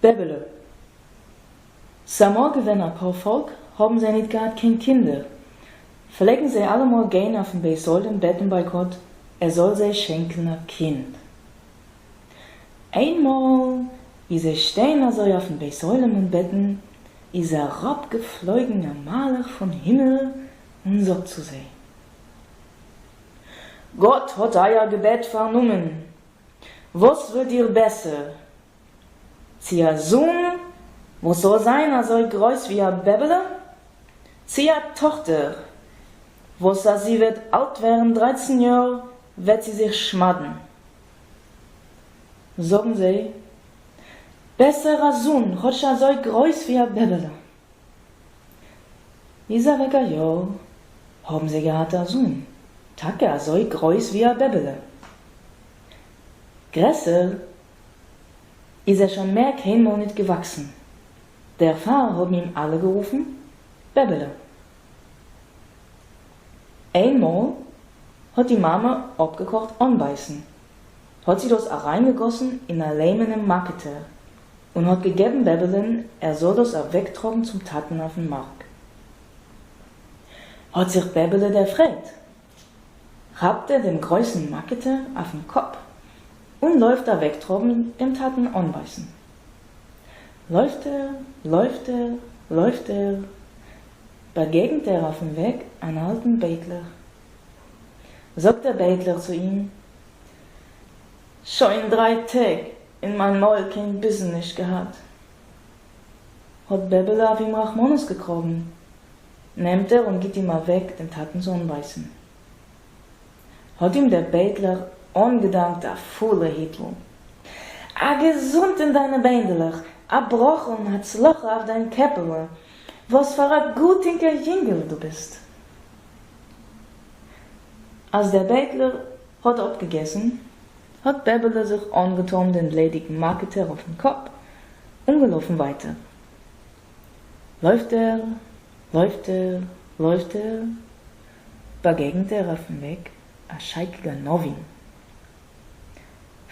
בעבעלע. ס'אמאל געווען א פארפאלק האבן זיי ניט געהאט קיין קינדער, פלעגן זיי אלעמאל גיין אויפן בית עולם בעטן ביי גאט ער זאל זיי שענקן א קינד. איינמאל ווי זיי שטייען אזוי אויפן בית עולם און בעטן, איז אראפגעפלויגן א מלאך פון הימל און זאגט צו זיי, גאט האט אייער געבעט פארנומען, וואס ווילט איר בעסער, צי א זון וואס זאל זיין אזוי גרויס ווי א בעבעלע, צי א טאכטער וואס אז זי וועט אלט ווערן דרייצן יאר וועט זי זיך שמד'ן? זאגן זיי, בעסער א זון כאטש אזוי גרויס ווי א בעבעלע. איז אוועק א יאר, האבן זיי געהאט א זון, טאקע אזוי גרויס ווי א בעבעלע. גרעסער איז ער שוין מער קיינמאל ניט געוואקסן, דערפאר האבן אים אלע גערופן בעבעלע. איינמאל האט די מאמע אפגעקאכט אנבייסן, האט זי דאס אריינגעגאסן אין א ליימענעם מאקעטער און האט געגעבן בעבעלען ער זאל דאס אוועקטראגן צום טאטן אויפן מארק. האט זיך בעבעלע דערפרייט, כאפט ער דעם גרויסן מאקעטער אויפן קאפ און לויפט אוועקטראגן דעם טאטן אנבייסן. לויפט ער, לויפט ער, לויפט ער, באגעגנט ער אויפן וועג אן אלטן בעטלער. זאגט דער בעטלער צו אים, שוין דריי טעג אין מיין מויל קיין ביסן נישט געהאט. האט בעבעלע אויף אים רחמנות געקראגן, נעמט ער און גיט אים אוועק דעם טאטנס אנבייסן. האט אים דער בעטלער אנגעדאנקט א פולע היטל. א געזונט אין דיינע ביינדעלעך, א ברכה און הצלחה אויף דיין קעפעלע, וואס פאר א גוטינקער יונגעלע דו ביסט. אז דער בעטלער האט אפגעגעסן, האט בעבעלע זיך אנגעטאן דעם ליידיגן מאקעטער אויפן קאפ און געלאפן ווייטער. לויפט ער, לויפט ער, לויפט ער, באגעגנט ער אויפן וועג א שייקע גנבים.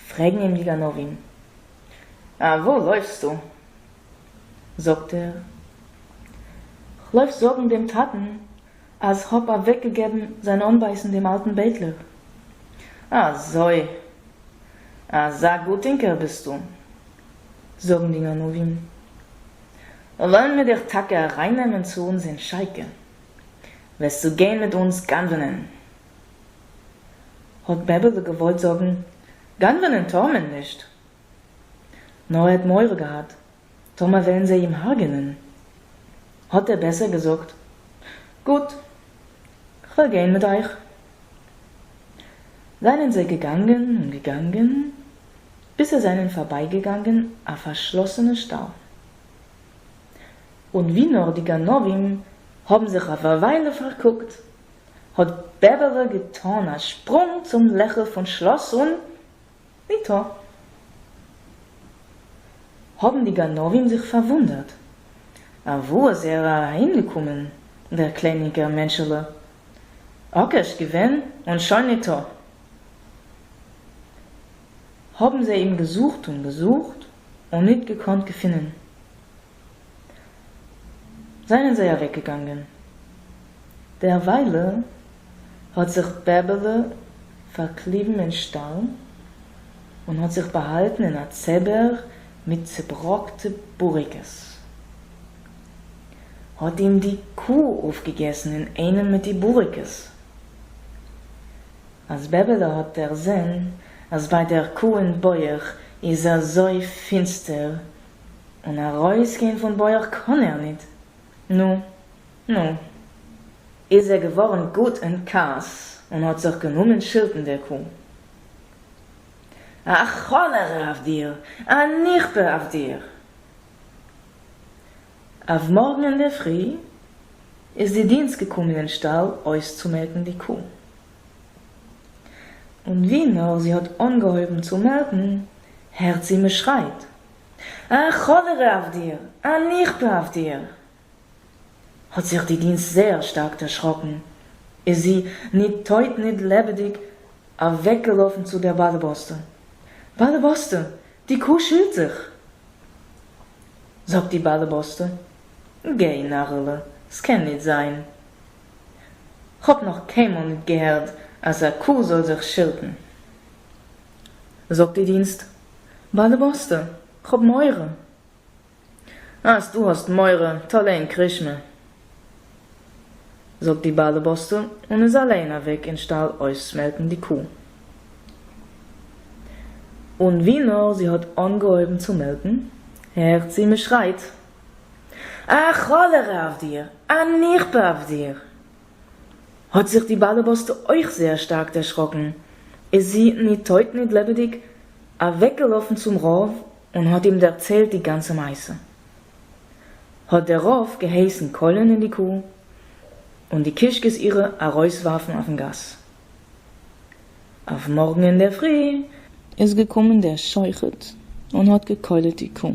פרעגן אים די גנבים, אוואו לויפסטו? זאגט ער, כ'לויף זאגן דעם טאטן אז כ'האב אוועקגעגעבן זיין אנבייסן דעם אלטן בעטלער. אזוי? אזא גוטינקער ביסטו? זאגן די גנבים, וועלן מיר דיך טאקע ארייננעמען צו אונז אין שייקע, וועסטו גיין מיט אונז גנב'נען. האט בעבעלע געוואלט זאגן, גנב'נען טאר מען נישט. נאר ער האט מורא געהאט, טאמער וועלן זיי אים הרג'נען. האט ער בעסער געזאגט, גוט, כ'וועל גיין מיט אייך. זענען זיי געגאנגען און געגאנגען, ביז זיי זענען פארבייגעגאנגען א פארשלאסענע שטאל. און ווי נאר די גנבים האבן זיך אויף א וויילע פארקוקט, האט בעבעלע געטאן א שפרונג צום לעכל פון שלאס און, ניטא. האבן די גנבים זיך פארוואונדערט, אוואו איז ער אהיימגעקומען, דער קליינינקער מענטשעלע? אקערשט געווען און שוין ניטא. האבן זיי אים געזוכט און געזוכט און ניט געקאנט געפינען. זיינען זיי אוועקגעגאנגען. דערוויילע האט זיך בעבעלע פארקליבן אין שטאל און האט זיך באהאלטן אין א צעבער מיט צעבראקטע בוריקעס. האט אים די קו אויפגעגעסן אין איינעם מיט די בוריקעס. אז בעבעלע האט דערזען אז ביי דער קו אין בויך איז אזוי פינסטער און ארויסגיין פון בויך קאן ער ניט, נו, נו. איז ער געווארן גוט אין כעס און האט זיך גענומען שילטן דער קו. א כאלערע אויף דיר! א נכפה אויף דיר! אויף מארגן אינדערפרי איז די דינסט געקומען אין שטאל אויסצומעלקן די קו. און ווי נאר זי האט אנגעהויבן צו מעלקן, הערט זי מ'שרייט, א כאלערע אויף דיר! א נכפה אויף דיר! האט זיך די דינסט זייער שטארק דערשראקן, איז זי, ניט טויט ניט לעבעדיק, אוועקגעלאפן צו דער באלעבאסטע. באלעבאסטע, די קו שילט זיך! זאָגט די באַלעבאָסטע. גײ, נאַרעלע, ס'קען ניט זײַן. כ'האָב נאָך קײנמאָל ניט געהערט, אַז אַ קו זאָל זיך שילטן. זאָגט די דינסט, באַלעבאָסטע, כ'האָב מורא. אַז דו האָסט מורא, טאָ לײען קרישמע. זאָגט די באַלעבאָסטע און איז אַלײן אַװעק אין שטאַל אױסמעלקן די קו. און װי נאָר זי האָט אָנגעהױבן צו מעלקן, הערט זי, מע שרײַט, אַ כאָלערע אױף דיר! אַ נכפה אױף דיר! האָט זיך די באַלעבאָסטע אױך זײער שטאַרק דערשראָקן, איז זי, ניט טױט ניט לעבעדיק, אַװעקגעלאָפֿן צום רבֿ און האָט אים דערצײלט די גאַנצע מעשׂה. האָט דער רבֿ געהײסן קוילען אין די קו און די קישקעס אירע אַרױסװאַרפֿן אױפֿן גאַס. אױף מאָרגן אין דער פֿרי איז געקומען דער שוחט און האָט געקוילעט די קו,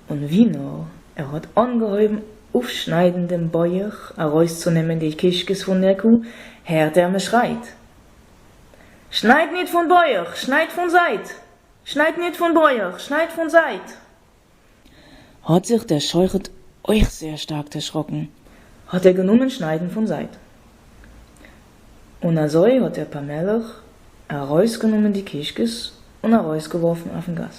און װי נאָר ער האָט אָנגעהױבן אָפּשנײַדן דעם בױך אַרױסצונעמען די קישקעס פֿון דער קו, הערט ער, מע שרײַט, שנײַד ניט פֿון בױך, שנײַד פֿון זײַט! שנײַד ניט פֿון בױך, שנײַד פֿון זײַט! האָט זיך דער שוחט אויך זייער שטאַרק דערשראָקן. האָט ער גענומען שניידן פון זייט. און אַזוי האָט ער פּאַמעלעך אַרויסגענומען די קישקעס און אַרויסגעוואָרפן אויפן גאַס.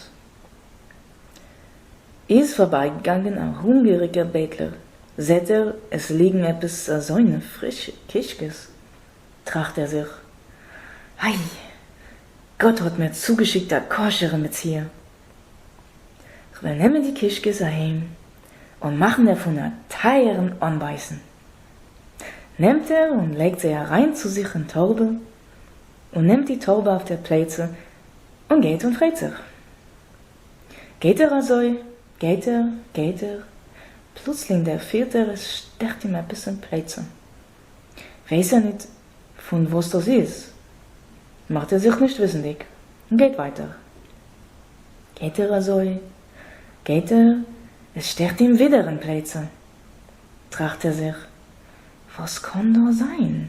איז פאַרבייגעגאַנגען אַ הונגעריקער בעטלער, זעט ער, עס ליגן עפּעס אַזוינע פרישע קישקעס, טראַכט ער זיך, איי, גאָט האָט מיר צוגעשיקט אַ כשר'ע מציאה! כ'וועל נעמען די קישקעס אהיים און מאכן דערפון א טייערן אנבייסן. נעמט ער און לייגט זיי אריין צו זיך אין טארבע, און נעמט די טארבע אויף דער פלייצע און גייט און פרייט זיך. גייט ער אזוי, גייט ער, גייט ער, פלוצלינג דערפילט ער עס שטעכט אים עפעס אין פלייצע. ווייס ער ניט פון וואס דאס איז, מאכט ער זיך נישט וויסנדיג און גייט ווייטער. גייט ער אזוי, גייט ער, עס שטעכט אים ווידער אין פלייצע. טראכט ער זיך, וואס קאן דא זיין?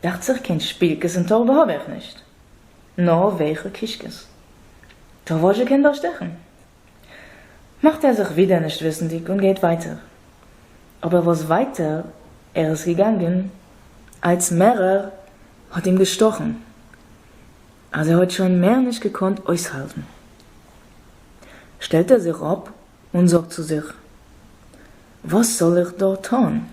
דאכט זיך קיין שפילקעס אין טארבע האב איך נישט, נאר ווייכע קישקעס. טא וואזשע קען דא שטעכן? מאכט ער זיך ווידער נישט וויסנדיג און גייט ווייטער. אבער וואס ווייטער ער איז געגאנגען, אלץ מערער האט אים געשטאכן, אז ער האט שוין מער נישט געקאנט אויסהאלטן. שטעלט ער זיך אפ און זאגט צו זיך, וואס זאל איך דא טון?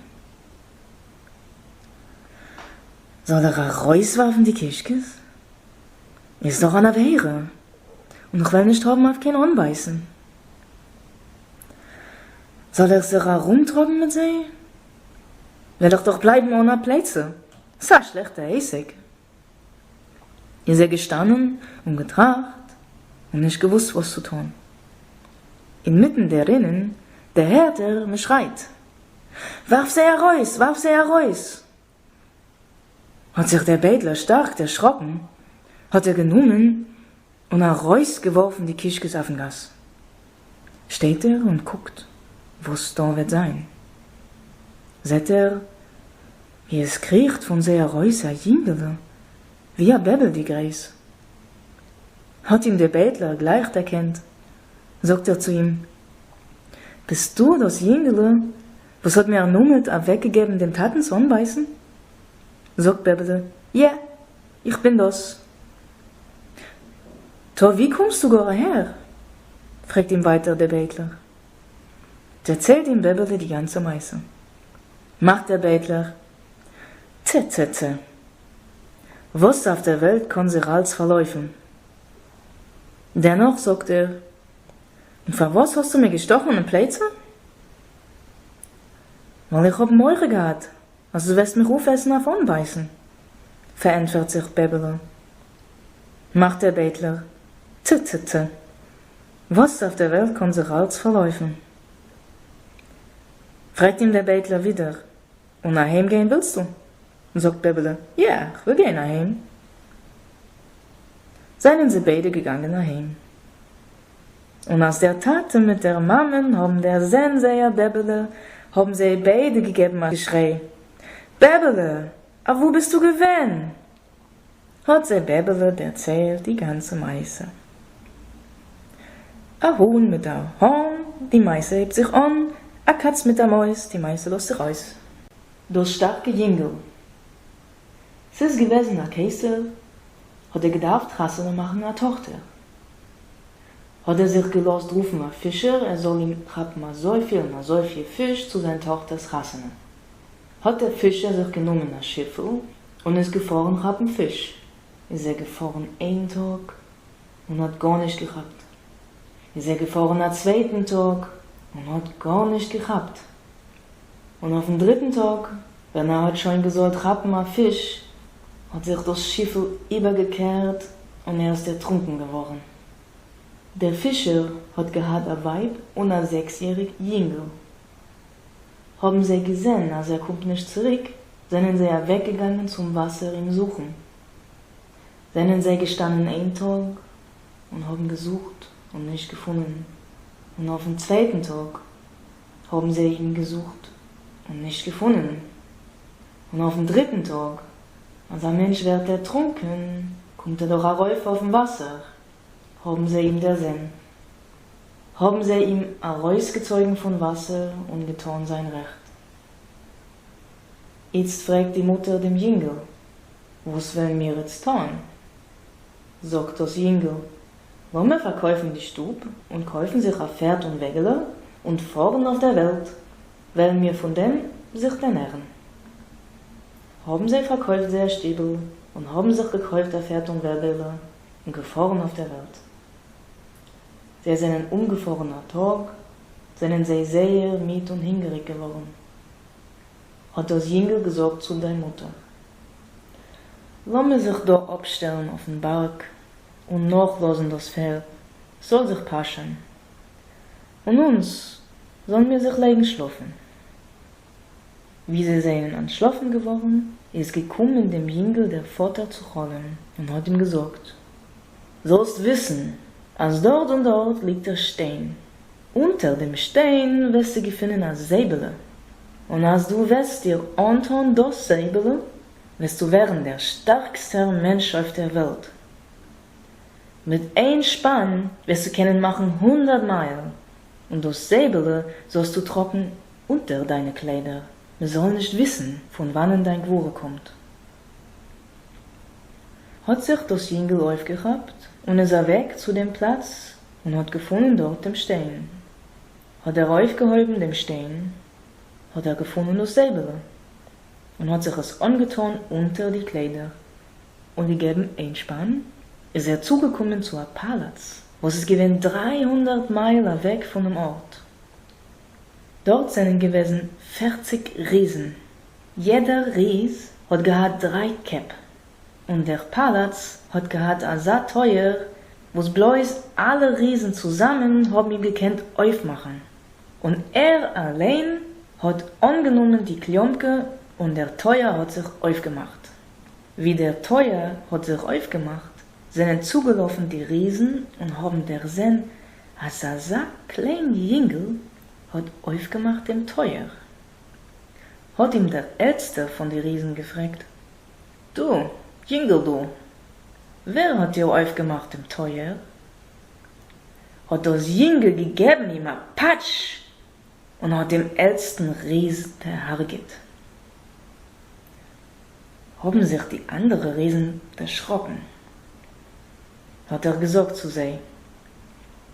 זאל איך ארויסווארפן די קישקעס? איז דאך אן עבירה, און כ'וועל נישט האבן אויף קיין אנבייסן. זאל איך זיך ארומטראגן מיט זיי? וועל איך דאך בלייבן אן א פלייצע, ס'א שלעכטע עסק. איז ער געשטאנען און געטראכט און נישט געוואוסט וואס צו טון. אינמיטן דערינען דערהערט ער מ'שרייט, ווארף זיי ארויס! ווארף זיי ארויס! האט זיך דער בעדלער שטארק דערשראקן, האט ער גענומען און ארויסגעווארפן די קישקעס אויפן גאס. שטייט ער און קוקט וואס דא וועט זיין. זעט ער ווי עס קריכט פון זיי ארויס א יונגעלע, ווי א בעבל די גרייס. האט אים דער בעדלער גלייך דערקענט, זאגט ער צו אים, ביסטו דאס יונגעלע וואס האט מיר אנומלט אוועקגעגעבן דעם טאטנ'ס אנבייסן? זאגט בעבעלע, יע, איך בין דאס. טא ווי קומסטו גאר אהער? פרעגט אים ווייטער דער בעטלער. דערציילט אים בעבעלע די גאנצע מעשה. מאכט דער בעטלער, טע טע טע, וואס אויף דער וועלט קאן זיך אלץ פארלויפן. דערנאך זאגט ער, און פארוואס האסטו מיר געשטאכן אין פלייצע? ווייל איך האב מורא געהאט אז דו וועסט מיך אויפעסן אויף אנבייסן, פארענטפערט זיך בעבעלע. מאכט דער בעטלער, טע טע טע, וואס אויף דער וועלט קאן זיך אלץ פארלויפן? פרעגט אים דער בעטלער ווידער, און אהיים גיין ווילסטו? זאגט בעבעלע, יע, כ'וויל גיין אהיים. זענען זיי ביידע געגאנגען אהיים. און אַז דער טאַטע מיט דער מאַמען האָבן דערזען זייער בעבעלע, האָבן זיי ביידע געגעבן אַ געשריי, בעבעלע, אַוואו ביסטו געווען? האָט זיי בעבעלע דערציילט די גאַנצע מעשה. א האן מיט א האן, די מעשה הייבט זיך אן, א קאץ מיט א מויז, די מעשה לאזט זיך אויס. דאס שטארקע יונגל. ס'איז געוועזן א קיסר, האט ער געדארפט חתונה מאכן א טאכטער. האט ער זיך געלאזט רופן א פישער ער זאל אים כאפן אזויפיל און אזויפיל פיש צו זיין טאכטער'ס חתונה. האט דער פישער זיך גענומען א שיפל און איז געפארן כאפן פיש. איז ער געפארן איין טאג און האט גארנישט געכאפט. איז ער געפארן א צווייטן טאג און האט גארנישט געכאפט. און אויפן דריטן טאג ווען ער האט שוין געזאלט כאפן א פיש האט זיך דאס שיפל איבערגעקערט און ער איז דערטרונקען געווארן. דער פישער האט געהאט א ווייב און א זעקס יעריג יונגל. האבן זיי געזען אז ער קומט נישט צוריק זענען זיי אוועקגעגאנגען צום וואסער אים זוכן. זענען זיי געשטאנען איין טאג און האבן געזוכט און נישט געפונען, און אויפן צווייטן טאג האבן זיי אים געזוכט און נישט געפונען, און אויפן דריטן טאג, אז א מענטש ווערט דערטרונקען קומט ער דאך ארויף אויפן וואסער, האבן זיי אים דערזען, האבן זיי אים ארויסגעצויגן פון וואסער און געטאן זיין רעכט. איצט פרעגט די מוטער דעם יונגל, וואס וועלן מיר איצט טאן? זאגט דאס יונגל, לאמיר פארקויפן די שטוב און קויפן זיך א פערד און וועגעלע און פארן אויף דער וועלט, וועלן מיר פון דעם זיך דערנערן. האבן זיי פארקויפט זייער שטיבל און האבן זיך געקויפט א פערד און וועגעלע און געפארן אויף דער וועלט. זיי זענען אומגעפארן א טאג, זענען זיי זייער מיד און הונגעריג געווארן. האט דאס יונגל געזאגט צו דער מוטער, לאמיר זיך דא אפשטעלן אויפן בארג און נאכלאזן דאס פערד ס'זאל זיך פאשען, און אונז זאלן מיר זיך לייגן שלאפן. ווי זיי זענען אנטשלאפן געווארן, איז געקומען דעם יונגל דער פאטער צו חלום און האט אים געזאגט, זאלסט וויסן, אז דארט און דארט ליגט א שטיין, אונטער דעם שטיין וועסטו געפינען א זייבעלע, און אז דו וועסט דיר אנטאן דאס זייבעלע, וועסטו ווערן דער שטארקסטער מענטש אויף דער וועלט. מיט איין שפאן וועסטו קענען מאכן 100 מייל, און דאס זייבעלע זאלסטו טראגן אונטער דיינע קליידער, מען זאל נישט וויסן פון וואנען דיין גבורה קומט. האט זיך דאס יונגל אויפגעכאפט און איז אוועק צו דעם פלאץ און האט געפונען דארט דעם שטיין. האט ער אויפגעהויבן דעם שטיין, האט ער געפונען דאס זייבעלע, און האט זיך עס אנגעטאן אונטער די קליידער, און געגעבן איין שפאן, איז ער צוגעקומען צו א פאלאץ וואס איז געווען 300 מייל אוועק פונעם ארט. דארט זענען געוועזן 40 ריזן, יעדער ריז האט געהאט דריי קעפ, און דער פאלאץ האט געהאט אזא טויער וואס בלויז אלע ריזן צוזאמען האבן אים געקענט אויפמאכן, און ער אליין האט אנגענומען די קליאמקע און דער טויער האט זיך אויפגעמאכט. ווי דער טויער האט זיך אויפגעמאכט זענען צוגעלאפן די ריזן און האבן דערזען אז אזא קליין יונגל האט אויפגעמאכט דעם טויער. האט אים דער עלטסטער פון די ריזן געפרעגט, דו, יונגל דו, ווער האט דיר אויפגעמאכט דעם טויער? האט דאס יונגל געגעבן אים א פאטש און האט דעם עלטסטן ריז דערהרגעט. האבן זיך די אנדערע ריזן דערשראקן. האט ער געזאגט צו זיי,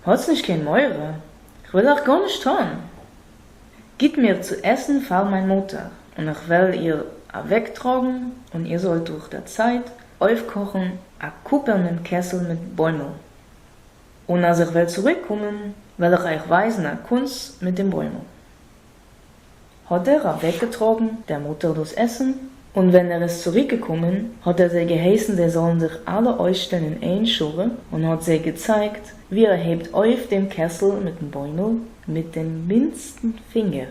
האטס נישט קיין מורא, כ'וועל אייך גארנישט טאן. גיט מיר צו עסן פאר מיין מוטער, און איך וועל איר אוועקטראגן, און איר זאלט דורך דער צייט אויפקאכן א קופערנעם קעסל מיט בוימל, און אז איך וועל צוריקקומען, וועל איך אייך ווייזן א קונץ מיט דעם בוימל. האט ער אוועקגעטראגן דער מוטער דאס עסן, און ווען ער איז צוריקגעקומען, האט ער זיי געהייסן זיי זאלן זיך אלע אויסשטעלן אין איין שורה, און האט זיי געצייגט ווי ער הייבט אויף דעם קעסל מיטן בוימל מיט דעם מינדסטן פינגער,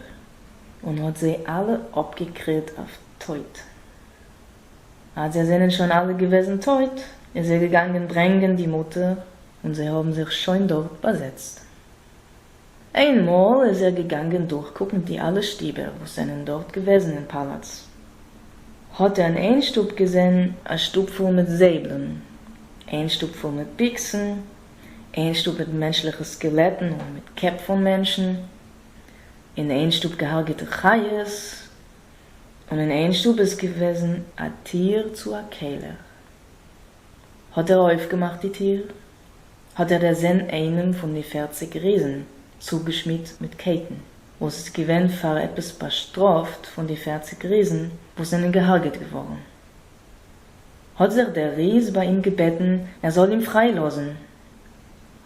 און האט זיי אלע אפגעקריט אויף טויט. אז זיי זענען שוין אלע געוועזן טויט, איז ער געגאנגען ברענגען די מוטער, און זיי האבן זיך שוין דארט באזעצט. איינמאל איז ער געגאנגען דורכקוקן די אלע שטיבער וואס זענען דארט געוועזן אין פאלאץ, האט ער אין איין שטוב געזען א שטוב פול מיט זעבלען, איין שטוב פול מיט ביקסן, איין שטוב מיט מענטשליכע סקעלעטן און מיט קעפ פון מענטשן, אין איין שטוב געהארגעטע חיות, און אין איין שטוב איז געוועזן א טיר צו א קעלער. האט ער אויפגעמאכט די טיר, האט ער דערזען איינעם פון די פערציג ריזן צוגעשמידט מיט קייטן, וואס איז געווען פאר עפעס באשטראפט פון די פערציג ריזן וואס זענען געהארגעט געווארן. האט זיך דער ריז ביי אים געבעטן ער זאל אים פריי לאזן,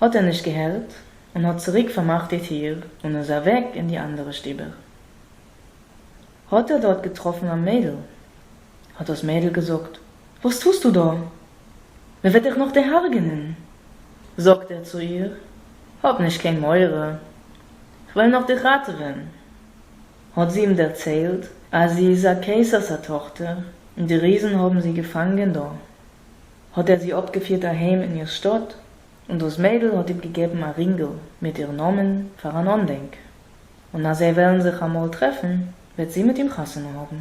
האט ער נישט געהערט און האט צוריק פארמאכט די טיר און איז אוועק אין די אנדערע שטיבער. האט ער דארט געטראפן א מיידל, האט דאס מיידל געזאגט, וואס טוסטו דא? מען וועט דיך נאך דערהרגענען. זאגט ער צו איר, האב נישט קיין מורא, כ'וועל נאך דיך ראטעווען. האט זי אים דערציילט אז זי איז א קיסר'ס א טאכטער און די ריזן האבן זי געפאנגען דא. האט ער זי אפגעפירט אהיים אין איר שטאט, און דאס מיידל האט אים געגעבן א רינגל מיט איר נאמען פאר אן אנדענק, און אז זיי וועלן זיך אמאל טרעפן וועט זי מיט אים חתונה האבן.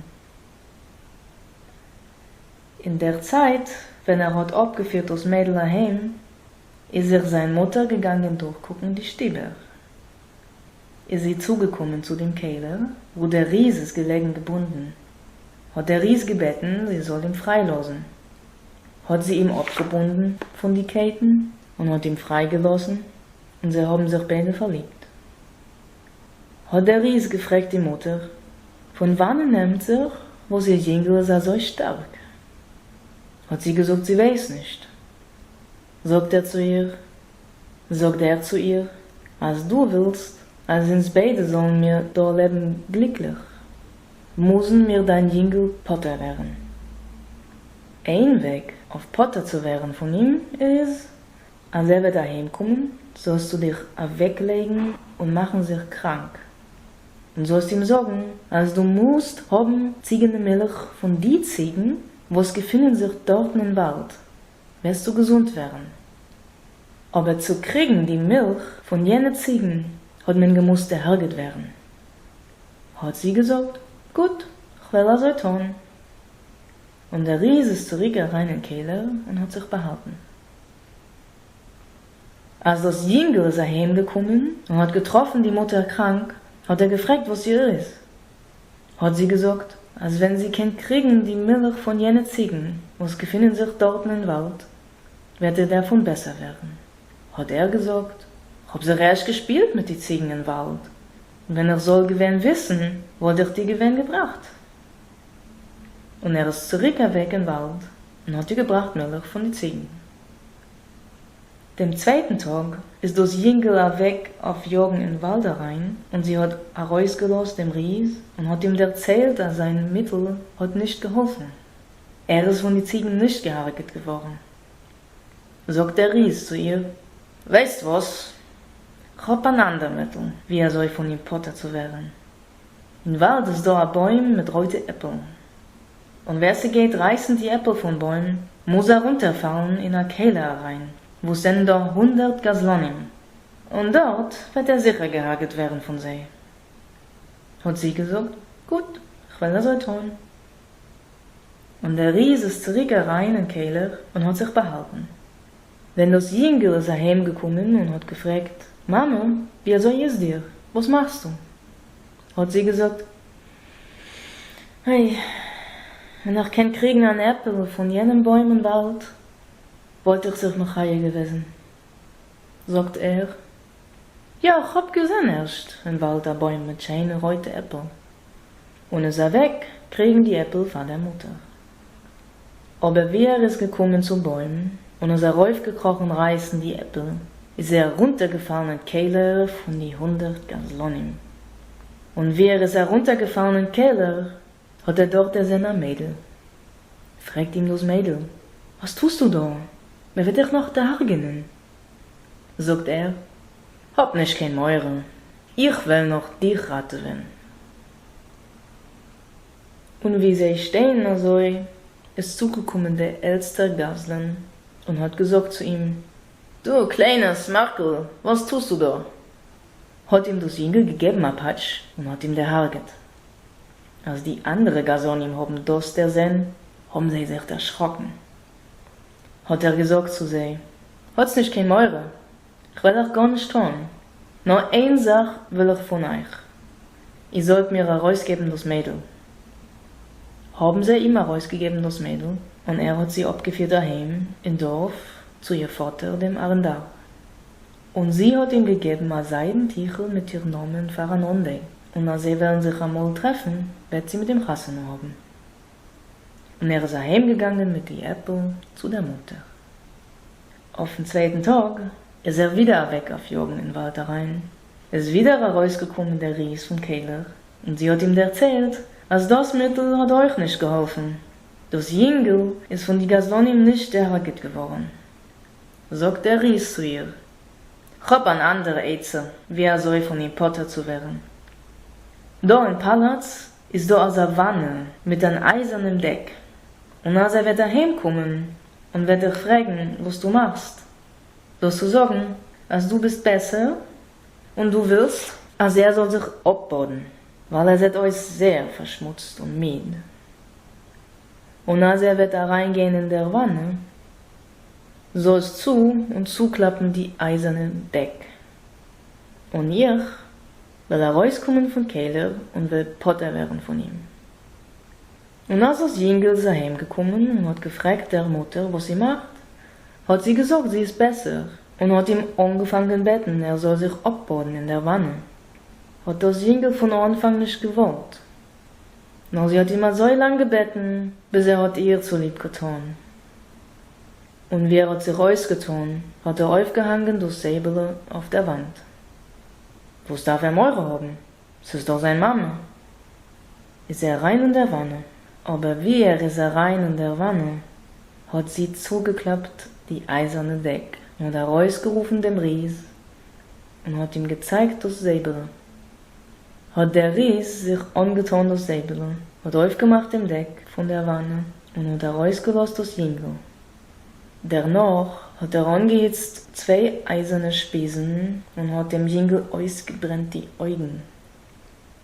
אין דער צייט ווען ער האט אפגעפירט דאס מיידל אהיים, איז זיך זיין מוטער געגאנגען דורכקוקן די שטיבער. איז זי צוגעקומען צו דעם קעלער, וואו דער ריז איז געלעגן געבונדן. האט דער ריז געבעטן זי זאל אים פריילאזן. האט זי אים אפגעבונדן פון די קייטן און האט אים פרייגעלאזן, און זיי האבן זיך ביידע פארליבט. האט דער ריז געפרעגט די מוטער, פון וואנען נעמט זיך וואס איר יונגל איז אזוי שטארק? האט זי געזאגט זי ווייס נישט. זאגט ער צו איר, זאגט ער צו איר, אז דו ווילסט אז אונז ביידע זאלן מיר דא לעבן גליקליך, מוזן מיר דיין יונגל פטור ווערן. איין וועג אויף פטור צו ווערן פון אים איז, אז ער וועט אהיימקומען זאלסטו דיך אוועקלייגן און מאכן זיך קראנק, און זאלסט אים זאגן אז דו מוזט האבן ציגענע מילך פון די ציגן וואס געפינען זיך דארטן אין וואלד, וועסטו געזונט ווערן. אבער צו קריגן די מילך פון יענע ציגן האט מען געמוזט דערהרגעט ווערן. האט זי געזאגט, גוט, כ'וועל אזוי טאן. און דער ריז איז צוריק אריין אין קעלער און האט זיך באהאלטן. אז דאס יונגל איז אהיים געקומען און האט געטראפן די מוטער קראנק, האט ער געפרעגט וואס איר איז. האט זי געזאגט אז ווען זי קען קריגן די מילך פון יענע ציגן וואס געפינען זיך דארטן אין וואלד, וועט איר דערפון בעסער ווערן. האט ער געזאגט, כ'האב זיך ערשט געשפילט מיט די ציגן אין וואלד, און ווען איך זאל געווען וויסן, וואלט איך דיר געווען געבראכט. און ער איז צוריק אוועק אין וואלד און האט איר געבראכט מילך פון די ציגן. דעם צווייטן טאָג איז דאָס ייִנגל אַוועק אויף יאָגן אין וואַלד אַרײַן און זי האָט אַרויסגעלאָזט דעם ריז און האָט אים דערציילט אַז זײַן מיטל האָט נישט געהאָלפֿן. ער איז פֿון די ציגן נישט געהרגעט געוואָרן. זאָגט דער ריז צו איר, ווייסט וואָס? כ'האָב אַן אַנדער מיטל ווי אַזוי פֿון אים פּטור צו ווערן. אין וואַלד איז דאָ אַ בוים מיט רויטע עפּל. און ווער ס'גייט רייסן די עפל פון בוים מוז ארונטערפאלן אין א קעלער אריין וואו ס'זענען דא הונדערט גזלנים, און דארט וועט ער זיכער געהארגעט ווערן פון זיי. האט זי געזאגט, גוט, כ'וועל אזוי טון. און דער ריז איז צוריק אריין אין קעלער און האט זיך באהאלטן. ווען דאס יונגל איז אהיים געקומען און האט געפרעגט, מאמע, ווי אזוי איז דיר? וואס מאכסטו? האט זי געזאגט, איי, ווען איך קען קריגן אן עפל פון יענעם בוים אין וואלד, וואלט איך זיך מחיה געוועזן. זאגט ער, יא, כ'האב געזען ערשט אין וואלד א בוים מיט שיינע רויטע עפל, און איז אוועק קריגן די עפל פאר דער מוטער. אבער ווי ער איז געקומען צום בוים און איז ארויפגעקראכן רייסן די עפל, איז ער ארונטערגעפאלן אין קעלער פון די הונדערט גזלנים. און ווי ער איז ארונטערגעפאלן אין קעלער, האט ער דארט דערזען א מיידל. פרעגט אים דאס מיידל, וואס טוסטו דא? מען וועט דיך נאך דערהרגענען. זאגט ער, האב נישט קיין מורא, איך וועל נאך דיך ראטעווען. און ווי זיי שטייען אזוי, איז צוגעקומען דער עלטסטער גזלן און האט געזאגט צו אים, דו קליינער סמארקל, וואס טוסטו דא? האט אים דאס יונגל געגעבן א פאטש און האט אים דערהרגעט. אז די אנדערע גזלנים האבן דאס דערזען, האבן זיי זיך דערשראקן. האט ער געזאגט צו זיי, האטס נישט קיין מורא! כ'וועל אייך גארנישט טאן, נאר איין זאך וויל איך פון אייך, איר זאלט מיר ארויסגעבן דאס מיידל. האבן זיי אים ארויסגעגעבן דאס מיידל, און ער האט זי אפגעפירט אהיים אין דארף צו איר פאטער דעם ארענדאר. און זי האט אים געגעבן א זיידן טיכל מיט איר נאמען פאר אן אנדענק, און אז זיי וועלן זיך אמאל טרעפן, וועט זי מיט אים חתונה האבן. און ער איז אהיימגעגאנגען מיט די עפל צו דער מוטער. אויפן צווייטן טאג איז ער ווידער אוועק אויף יאגן אין וואלד אריין, איז ווידער ארויסגעקומען דער ריז פון קעלער, און זי האט אים דערציילט אז דאס מיטל האט אויך נישט געהאלפן, דאס יונגל איז פון די גזלנים נישט דערהרגעט געווארן. זאגט דער ריז צו איר, כ'האב אן אנדערע עצה ווי אזוי פון אים פטור צו ווערן. דא אין פאלאץ איז דא אזא וואנע מיט אן אייזערנעם דעק, און אז ער וועט אהיים קומען און וועט דיך פרעגן וואס דו מאכסט, זאלסטו זאגן אז דו ביסט בעסער און דו ווילסט אז ער זאל זיך אפבאדן ווייל ער זעט אויס זייער פארשמוצט און מיד, און אז ער וועט אריינגיין אין דער וואנע זאלסט צו און צוקלאפן די אייזערנע דעק, און איך וועל ארויסקומען פון קעלער און וועל פטור ווערן פון אים. און אַז דאָס ייִנגל איז אַהיים געקומען און האָט געפֿרעגט דער מוטער וואָס זי מאַכט, האָט זי געזאָגט זי איז בעסער, און האָט אים אָנגעפֿאַנגען בעטן ער זאָל זיך אָפּבאָדן אין דער וואַנע. האָט דאָס ייִנגל פֿון אָנפֿאַנג נישט געוואָלט, נאָר זי האָט אים אַזוי לאַנג געבעטן, ביז ער האָט איר צוליב געטאָן. און ווי ער האָט זיך אויסגעטאָן, האָט ער אויפֿגעהאַנגען דאָס זעבעלע אויף דער וואַנט. וואָס דאַרף ער מורא האָבן? ס'איז דאָך זײַן מאַמע! איז ער אַרײַן אין דער וואַנע. אָבער ווי ער איז אַרײַן אין דער וואַנע, האָט זי צוגעקלאַפּט די אײַזערנע דעק און האָט אַרויסגערופֿן דעם ריז און האָט אים געצײַגט דאָס זעבעלע. האָט דער ריז זיך אָנגעטאָן דאָס זעבעלע, האָט אויפֿגעמאַכט דעם דעק פֿון דער וואַנע און האָט אַרויסגעלאָזט דאָס ייִנגל. דערנאָך האָט ער אָנגעהיצט צוויי אײַזערנע שפּיזן און האָט דעם ייִנגל אויסגעברענט די אויגן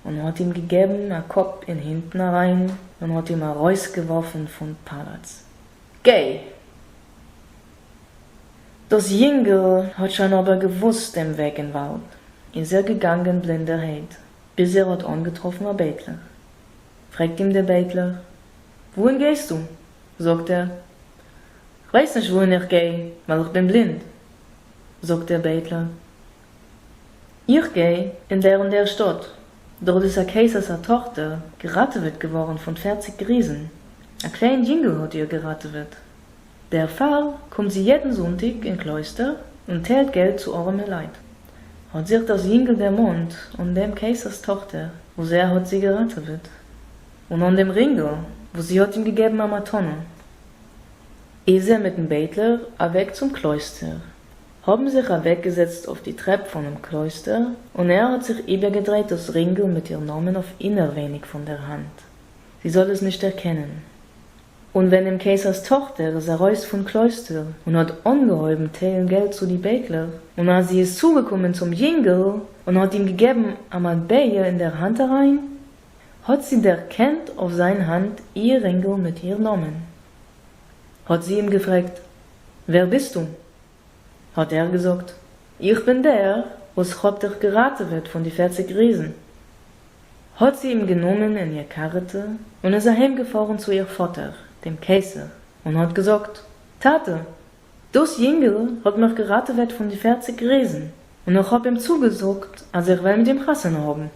און האָט אים געגעבן אַ קאָפּ אין הינטן אַרײַן און האָט אים אַרויסגעוואָרפֿן פֿון פּאַלאַץ. גיי! דאָס ייִנגל האָט שוין אָבער געוווּסט דעם וועג אין וואַלד, איז ער געגאַנגען בלינדערהייט, ביז ער האָט אָנגעטראָפֿן אַ בעטלער. פֿרעגט אים דער בעטלער, וווּהין גייסטו? זאָגט ער, כ'ווייס נישט וווּהין איך גיי, ווײַל איך בין בלינד. זאָגט דער בעטלער, איך גיי אין דער און דער שטאָט. דאָרט איז אַ קיסרס אַ טאָכטער געראַטעוועט געוואָרן פֿון 40 ריזן. אַ קליין ייִנגל האָט איר געראַטעוועט. דערפֿאַר קומט זי יעדן זונטיק אין קלויסטער און טיילט געלט צו אָרעמע לײַט. האָט זיך דאָס ייִנגל דערמאָנט אָן דעם קיסרס טאָכטער, וואָס ער האָט זי געראַטעוועט. און אָן דעם רינגל, װאָס זי האָט אים געגעבן אַ מתּנה. איז ער מיטן בעטלער אַװעק צום קלױסטער, האָבן זיך אַװעקגעזעצט אױף די טרעפּ פֿונעם קלױסטער, און ער האָט זיך איבערגעדרײט דאָס רינגל מיט איר נאָמען אױף אינערװײניק פֿון דער האַנט, זי זאָל עס נישט דערקענען. און װען דעם קיסרס טאָכטער איז אַרױס פֿון קלױסטער און האָט אָנגעהױבן טײלן געלט צו די בעטלער, און אַז זי איז צוגעקומען צום ייִנגל און האָט אים געגעבן אַ מטבע אין דער האַנט אַרײַן, האָט זי דערקענט אויף זײַן האַנט איר רינגל מיט איר נאָמען. האָט זי אים געפֿרעגט, ווער ביסטו? האָט ער געזאָגט, איך בין דער, וואָס כ'האָב דיך געראַטעוועט פֿון די 40 ריזן. האָט זי אים גענומען אין איר קאַרעטע און איז אַהיימגעפֿאָרן צו איר פֿאָטער, דעם קיסר, און האָט געזאָגט, טאַטע, דאָס ייִנגל האָט מיך געראַטעוועט פֿון די 40 ריזן, און איך האָב אים צוגעזאָגט, אַז איך וועל מיט אים חתונה האָבן.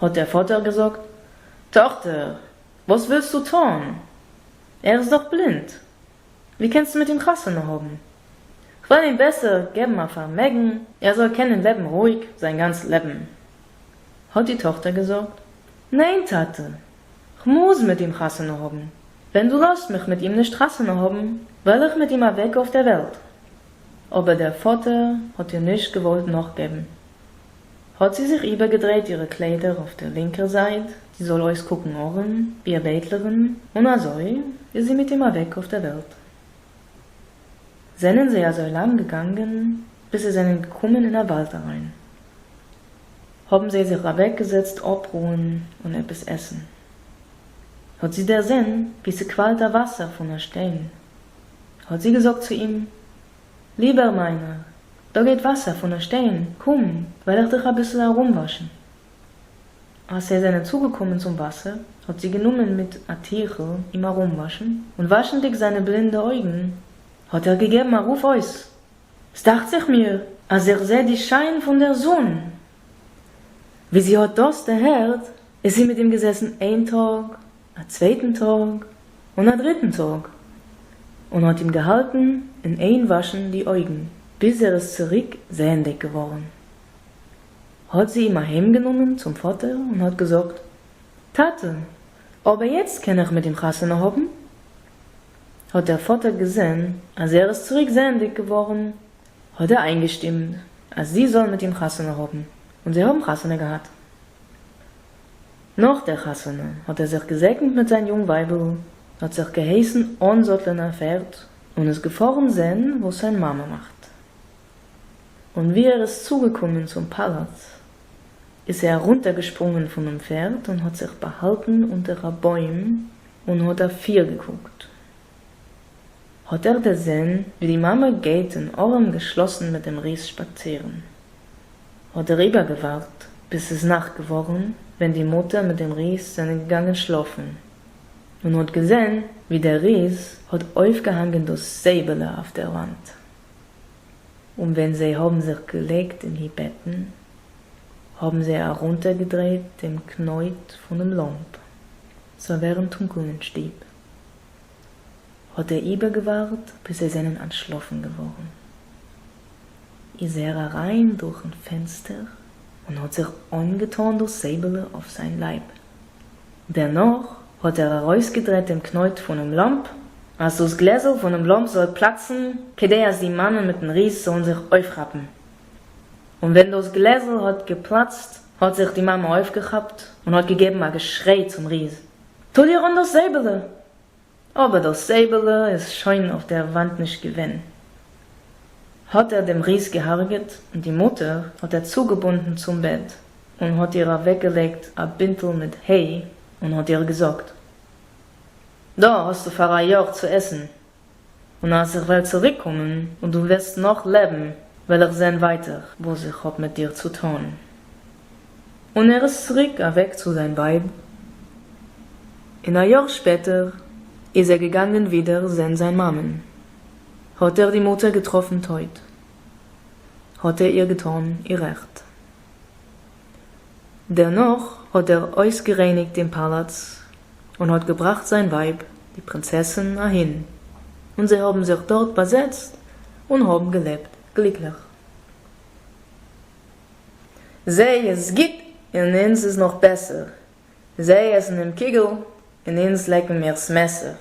האָט דער פֿאָטער געזאָגט, טאָכטער, װאָס װילסטו טאָן? ער איז דאָך בלינד. װי קענסטו מיט אים חתונה האָבן? כ'װעל אים בעסער געבן אַ פֿאַרמעגן, ער זאָל קענען לעבן רויִק זײַן גאַנץ לעבן. האָט די טאָכטער געזאָגט, נײן, טאַטע, כ'מוז מיט אים חתונה האָבן. װען דו לאָזט מיך מיט אים נישט חתונה האָבן, װעל איך מיט אים אַװעק אױף דער װעלט. אָבער דער פֿאָטער האָט איר נישט געװאָלט נאָכגעבן. האָט זי זיך איבערגעדרייט אירע קליידער אויף דער לינקער זייט, זי זאָל אויסקוקן אָרעם, ווי אַ בעטלערין, און אַזוי איז זי מיט אים אַוועק אויף דער וועלט. זענען זיי אַזוי לאַנג געגאַנגען, ביז זיי זענען געקומען אין אַ וואַלד אַריין. האָבן זיי זיך אַוועקגעזעצט אָפּרוען און עפּעס עסן. האָט זי דערזען, ווי ס'קוואַלט אַ וואַסער פֿון אַ שטיין. האָט זי געזאָגט צו אים, ליבער מיינער! דאָ גײט װאַסער פֿון אַ שטײן, קום, װעל איך דיך אַ ביסל אַרומװאַשן. אַז זײ זענען צוגעקומען צום װאַסער, האָט זי גענומען מיט אַ טיכל אים אַרומװאַשן, און װאַשנדיק זײַנע בלינדע אױגן, האָט ער געגעבן אַ רוף אױס, ס'דאַכט זיך מיר, אַז איך זע די שײַן פֿון דער זון! װי זי האָט דאָס דערהערט, איז זי מיט אים געזעסן אײן טאָג, אַ צװײטן טאָג און אַ דריטן טאָג, און האָט אים געהאַלטן אין אײן װאַשן די אױגן, ביז ער איז צוריק זעענדיק געװאָרן. האָט זי אים אַהײמגענומען צום פֿאָטער און האָט געזאָגט, טאַטע, אָבער יעצט קען איך מיט אים חתונה האָבן? האָט דער פֿאָטער געזען, אַז ער איז צוריק זעענדיק געװאָרן, האָט ער אײַנגעשטימט, אַז זי זאָל מיט אים חתונה האָבן, און זײ האָבן חתונה געהאַט. נאָך דער חתונה האָט ער זיך געזעגנט מיט זײַן יונג װײַבל, האָט זיך געהײסן אָנזאָטלען אַ פֿערד און איז געפֿאָרן זען, װאָס זײַן מאַמע מאַכט. און װי ער איז צוגעקומען צום פּאַלאַץ, איז ער אַרונטערגעשפּרונגען פֿונעם פֿערד און האָט זיך באַהאַלטן אונטער אַ בױם און האָט אַפֿירגעקוקט. האָט ער דערזען, װי די מאַמע גײט אין אָרעם געשלאָסן מיט דעם ריז שפּאַצירן. האָט ער איבערגעװאַרט, ביז ס'איז נאַכט געװאָרן, װען די מוטער מיט דעם ריז זענען געגאַנגען שלאָפֿן, און האָט געזען, װי דער ריז האָט אױפֿגעהאַנגען דאָס זעבעלע אױף דער װאַנט. און װען זײ האָבן זיך געלעגט אין די בעטן, האָבן זײ אַרונטערגעדרײט דעם קנױט פֿונעם לאָמפּ, ס'זאָל װערן טונקל אין שטוב. האָט ער איבערגעװאַרט, ביז זײ זענען אַנטשלאָפֿן געװאָרן. איז ער אַרײַן דורכן פֿענצטער און האָט זיך אָנגעטאָן דאָס זעבעלע אױף זײַן לײַב. דערנאָך האָט ער אַרױסגעדרײט דעם קנױט פֿונעם לאָמפּ, אַז דאָס גלעזל פֿונעם לאָמפּ זאָל פּלאַצן, כּדי אַז די מאַמע מיטן ריז זאָלן זיך אױפֿכאַפּן. און װען דאָס גלעזל האָט געפּלאַצט, האָט זיך די מאַמע אױפֿגעכאַפּט און האָט געגעבן אַ געשרײ צום ריז, טו דיר אָן דאָס זעבעלע! אָבער דאָס זעבעלע איז שוין אויף דער וואַנט נישט געווען. האָט ער דעם ריז געהרגעט און די מוטער האָט ער צוגעבונדן צום בעט און האָט איר אַוועקגעלייגט אַ בינטל מיט היי און האָט איר געזאָגט, דאָ האָסטו פאַר אַ יאָר צו עסן, און אַז איך וועל צוריקקומען און דו וועסט נאָך לעבן, וועל איך זען ווייטער וואָס איך האָב מיט דיר צו טאָן. און ער איז צוריק אַוועק צו זיין ווייב. און אַ יאָר שפּעטער איז ער געגאַנגען ווידער זען זיין מאַמען. האָט ער די מוטער געטראָפֿן טויט. האָט ער איר געטאָן איר רעכט. דערנאָך האָט ער אויסגערייניקט דעם פּאַלאַץ און האָט געבראַכט זיין ווייב, די פּרינצעסין, אַהין, און זיי האָבן זיך דאָרט באַזעצט און האָבן געלעבט גליקלעך. זיי איז גוט און אונז איז נאך בעסער, זיי עסן דעם קוגל און אונז לעקן מיר ס'מעסער.